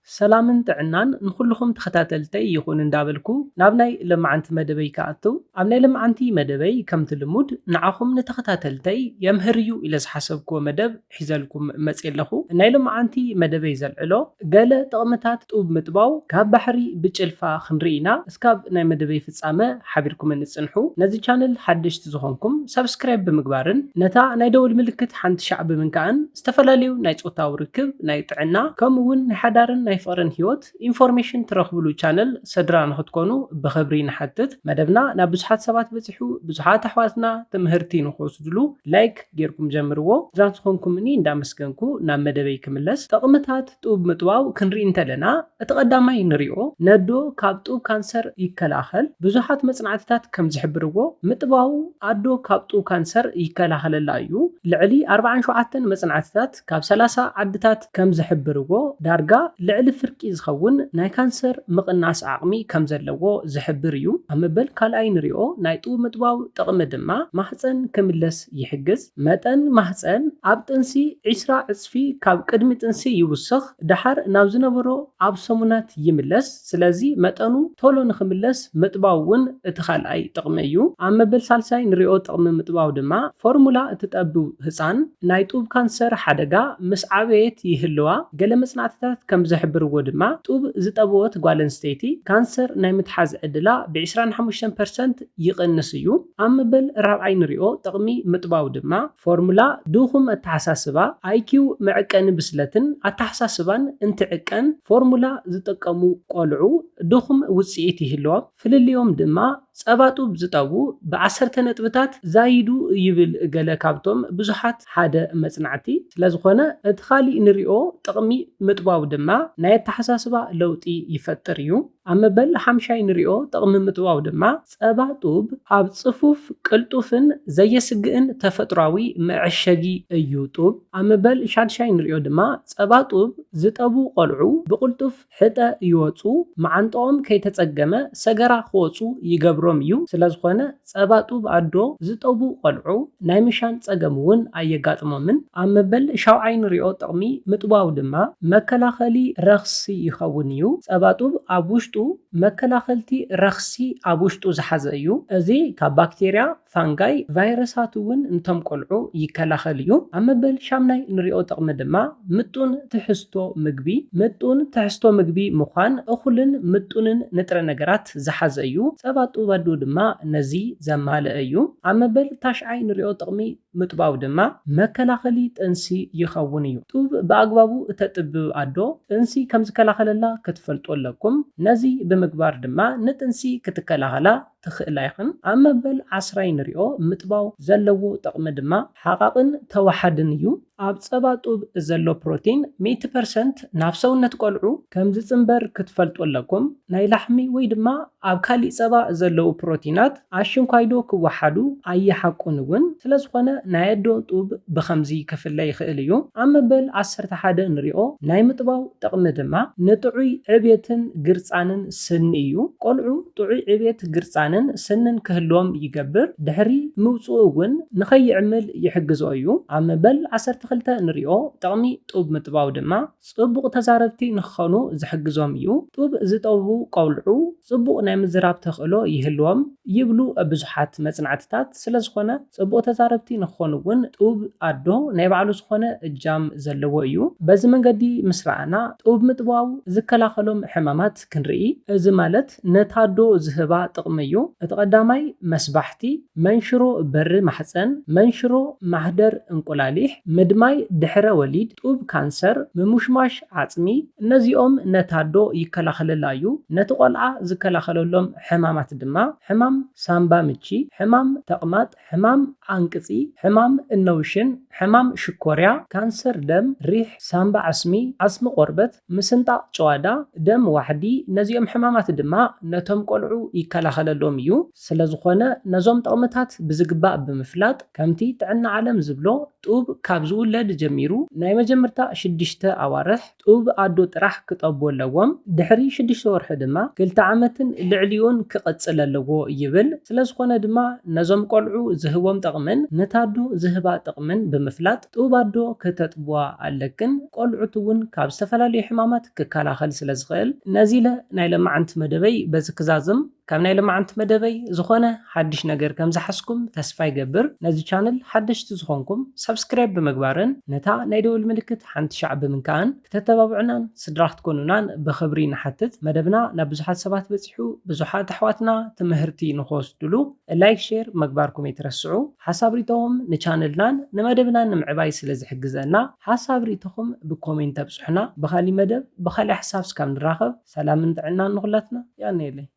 ሰላምን ጥዕናን ንኹልኹም ተኸታተልተይ ይኹን እንዳበልኩ ናብ ናይ ለማዓንቲ መደበይ ክኣቱ። ኣብ ናይ ለማዓንቲ መደበይ ከምቲ ልሙድ ንዓኹም ንተኸታተልተይ የምህር እዩ ኢለ ዝሓሰብክዎ መደብ ሒዘልኩም መፅየ ኣለኹ። ናይ ለማዓንቲ መደበይ ዘልዕሎ ገለ ጥቕምታት ጡብ ምጥባው ካብ ባሕሪ ብጭልፋ ክንርኢ ኢና። እስካብ ናይ መደበይ ፍጻመ ሓቢርኩምኒ ጽንሑ። ነዚ ቻነል ሓደሽቲ ዝኾንኩም ሳብስክራይብ ብምግባርን ነታ ናይ ደወል ምልክት ሓንቲ ሻዕ ብምንካእን ዝተፈላለዩ ናይ ጾታዊ ርክብ፣ ናይ ጥዕና፣ ከምኡ እውን ናይ ሓዳርን ናይ ፍቕርን ህይወት ኢንፎርሜሽን ትረኽብሉ ቻነል ሰድራ ንኽትኮኑ ብኽብሪ ንሓትት። መደብና ናብ ብዙሓት ሰባት በጺሑ፣ ብዙሓት ኣሕዋትና ትምህርቲ ንኽወስድሉ ላይክ ጌርኩም ጀምርዎ። ስድራ ዝኾንኩምኒ እንዳመስገንኩ ናብ መደበይ ክምለስ። ጥቕምታት ጡብ ምጥባው ክንርኢ እንተለና፣ እቲ ቀዳማይ ንሪኦ ነዶ ካብ ጡብ ካንሰር ይከላኸል። ብዙሓት መጽናዕትታት ከም ዝሕብርዎ ምጥባው ኣዶ ካብ ጡብ ካንሰር ይከላኸለላ እዩ። ልዕሊ ኣርባዓን ሸውዓተን መጽናዕትታት ካብ ሰላሳ ዓድታት ከም ዝሕብርዎ ዳርጋ ልዕሊ ፍርቂ ዝኸውን ናይ ካንሰር ምቕናስ ዓቕሚ ከም ዘለዎ ዝሕብር እዩ። ኣብ መበል ካልኣይ ንሪኦ ናይ ጡብ ምጥባው ጥቕሚ ድማ ማህፀን ክምለስ ይሕግዝ። መጠን ማህፀን ኣብ ጥንሲ ዒስራ ዕፅፊ ካብ ቅድሚ ጥንሲ ይውስኽ፣ ደሓር ናብ ዝነበሮ ኣብ ሰሙናት ይምለስ። ስለዚ መጠኑ ቶሎ ንኽምለስ ምጥባው እውን እቲ ካልኣይ ጥቕሚ እዩ። ኣብ መበል ሳልሳይ ንሪኦ ጥቕሚ ምጥባው ድማ ፎርሙላ እትጠብው ህፃን ናይ ጡብ ካንሰር ሓደጋ ምስ ዓበየት ይህልዋ። ገለ መጽናዕትታት ከም ዝሕብርዎ ድማ ጡብ ዝጠበወት ጓል ኣንስተይቲ ካንሰር ናይ ምትሓዝ ዕድላ ብ ዒስራን ሓሙሽተን ፐርሰንት ይቕንስ እዩ። ኣብ መበል ራብዓይ ንሪኦ ጥቕሚ ምጥባው ድማ ፎርሙላ ድኹም ኣተሓሳስባ፣ ኣይኪው መዐቀኒ ብስለትን ኣተሓሳስባን እንትዕቀን ፎርሙላ ዝጥቀሙ ቆልዑ ድኹም ውጽኢት ይህልዎም። ፍልልዮም ድማ ጸባ ጡብ ዝጠቡ ብዓሰርተ ነጥብታት ዛይዱ ይብል ገለ ካብቶም ብዙሓት ሓደ መጽናዕቲ። ስለዝኾነ እቲ ካሊእ ንሪኦ ጥቕሚ ምጥባው ድማ ናይ ኣተሓሳስባ ለውጢ ይፈጥር እዩ። ኣብ መበል ሓምሻይ ንሪኦ ጥቕሚ ምጥባው ድማ ጸባ ጡብ ኣብ ጽፉፍ፣ ቅልጡፍን ዘየስግእን ተፈጥሯዊ መዐሸጊ እዩ ጡብ። ኣብ መበል ሻድሻይ ንሪኦ ድማ ጸባ ጡብ ዝጠቡ ቆልዑ ብቕልጡፍ ሕጠ ይወጹ፣ መዓንጥኦም ከይተጸገመ ሰገራ ክወጹ ይገብሮም እዩ። ስለዝኾነ ጸባ ጡብ ኣዶ ዝጠቡ ቆልዑ ናይ ምሻን ጸገም እውን ኣየጋጥሞምን። ኣብ መበል ሻውዓይ ንሪኦ ጥቕሚ ምጥባው ድማ መከላኸሊ ረኽሲ ይኸውን እዩ። ጸባ ጡብ ኣብ ውሽጡ መከላኸልቲ ረኽሲ ኣብ ውሽጡ ዝሓዘ እዩ። እዚ ካብ ባክቴርያ፣ ፋንጋይ፣ ቫይረሳት እውን ንቶም ቆልዑ ይከላኸል እዩ። ኣብ መበል ሻምናይ ንሪኦ ጥቕሚ ድማ ምጡን ትሕዝቶ ምግቢ። ምጡን ትሕዝቶ ምግቢ ምዃን እኹልን ምጡንን ንጥረ ነገራት ዝሓዘ እዩ። ጸባ ጡብ ኣዶ ድማ ነዚ ዘማልአ እዩ። ኣብ መበል ታሽዓይ ንሪኦ ጥቕሚ ምጥባው ድማ መከላኸሊ ጥንሲ ይኸውን እዩ። ጡብ ብኣግባቡ እተጥብብ ኣዶ ጥንሲ ከም ዝከላኸለላ ክትፈልጡ ኣለኩም። ነዚ ብምግባር ድማ ንጥንሲ ክትከላኸላ ትኽእላ ኢኽን። ኣብ መበል ዓስራይ ንሪኦ ምጥባው ዘለዎ ጥቕሚ ድማ ሓቓቕን ተወሓድን እዩ። ኣብ ጸባ ጡብ ዘሎ ፕሮቲን ሚእቲ ፐርሰንት ናብ ሰውነት ቆልዑ ከም ዝጽንበር ክትፈልጡ ኣለኩም። ናይ ላሕሚ ወይ ድማ ኣብ ካሊእ ጸባ ዘለዉ ፕሮቲናት ኣሽንኳይዶ ክወሓዱ ኣይሓቁን እውን። ስለዝኾነ ናይ ኣዶ ጡብ ብኸምዚ ክፍለ ይኽእል እዩ። ኣብ መበል ዓሰርተ ሓደ ንሪኦ ናይ ምጥባው ጥቕሚ ድማ ንጥዑይ ዕብየትን ግርጻንን ስኒ እዩ። ቆልዑ ጥዑይ ዕብየት ግርጻንን ስንን ክህልዎም ይገብር። ድሕሪ ምውጽኡ እውን ንኸይዕምል ይሕግዞ እዩ። ኣብ መበል ዓሰርተ ክልተ ንሪኦ ጥቕሚ ጡብ ምጥባው ድማ ጽቡቕ ተዛረብቲ ንኽኾኑ ዝሕግዞም እዩ። ጡብ ዝጠቡ ቆልዑ ጽቡቕ ናይ ምዝራብ ተኽእሎ ይህልዎም ይብሉ ብዙሓት መጽናዕትታት። ስለዝኾነ ጽቡቕ ተዛረብቲ ንኽኾኑ እውን ጡብ ኣዶ ናይ ባዕሉ ዝኾነ እጃም ዘለዎ እዩ። በዚ መንገዲ ምስ ረኣና ጡብ ምጥባው ዝከላኸሎም ሕማማት ክንርኢ። እዚ ማለት ነታ ኣዶ ዝህባ ጥቕሚ እዩ። እቲ ቀዳማይ መስባሕቲ፣ መንሽሮ በሪ ማሕፀን፣ መንሽሮ ማህደር እንቁላሊሕ፣ ምድማይ ድሕረ ወሊድ፣ ጡብ ካንሰር፣ ምሙሽማሽ ዓፅሚ፣ እነዚኦም ነታ ኣዶ ይከላኸለላ እዩ። ነቲ ቆልዓ ዝከላኸለሎም ሕማማት ድማ ሕማም ሳምባ ምቺ፣ ሕማም ተቕማጥ፣ ሕማም ዓንቅፂ፣ ሕማም እነውሽን፣ ሕማም ሽኮርያ፣ ካንሰር ደም፣ ሪሕ፣ ሳምባ ዓስሚ፣ ዓስሚ ቆርበት፣ ምስንጣቕ ጨዋዳ፣ ደም ዋሕዲ፣ ነዚኦም ሕማማት ድማ ነቶም ቆልዑ ይከላኸለሎም እዩ። ስለዝኾነ ነዞም ጥቕምታት ብዝግባእ ብምፍላጥ፣ ከምቲ ጥዕና ዓለም ዝብሎ፣ ጡብ ካብ ዝውለድ ጀሚሩ ናይ መጀመርታ ሽዱሽተ ኣዋርሕ ጡብ ኣዶ ጥራሕ ክጠቡ ኣለዎም። ድሕሪ ሽዱሽተ ወርሒ ድማ ክልተ ዓመትን ልዕሊኡን ክቕጽል ኣለዎ ይብል። ስለዝኾነ ድማ ነዞም ቆልዑ ዝህቦም ጥቕምን ነታ ኣዶ ዝህባ ጥቕምን ብምፍላጥ ጡብ ኣዶ ክተጥብዋ ኣለክን። ቆልዑት እውን ካብ ዝተፈላለዩ ሕማማት ክከላኸል ስለዝኽእል። ነዚ ኢለ ናይ ለማዓንቲ መደበይ በዚ ክዛዝም። ካብ ናይ ለማዓንቲ መደበይ ዝኾነ ሓድሽ ነገር ከም ዝሓዝኩም ተስፋ ይገብር። ነዚ ቻነል ሓደሽቲ ዝኾንኩም ሳብስክራይብ ብምግባርን ነታ ናይ ደወል ምልክት ሓንቲ ሻዕ ብምንካእን ክተተባብዑናን ስድራ ክትኮኑናን ብኽብሪ ንሓትት። መደብና ናብ ብዙሓት ሰባት በጺሑ ብዙሓት ኣሕዋትና ትምህርቲ ንኽወስድሉ ላይክ፣ ሼር ምግባርኩም ኣይትረስዑ። ሓሳብ ሪኢቶኹም ንቻነልናን ንመደብናን ንምዕባይ ስለ ዝሕግዘና ሓሳብ ሪኢቶኹም ብኮሜንት ኣብጽሑና። ብኻሊእ መደብ ብኻሊእ ሓሳብ እስካብ ንራኸብ ሰላምን ጥዕናን ንኹላትና። ያኔለይ።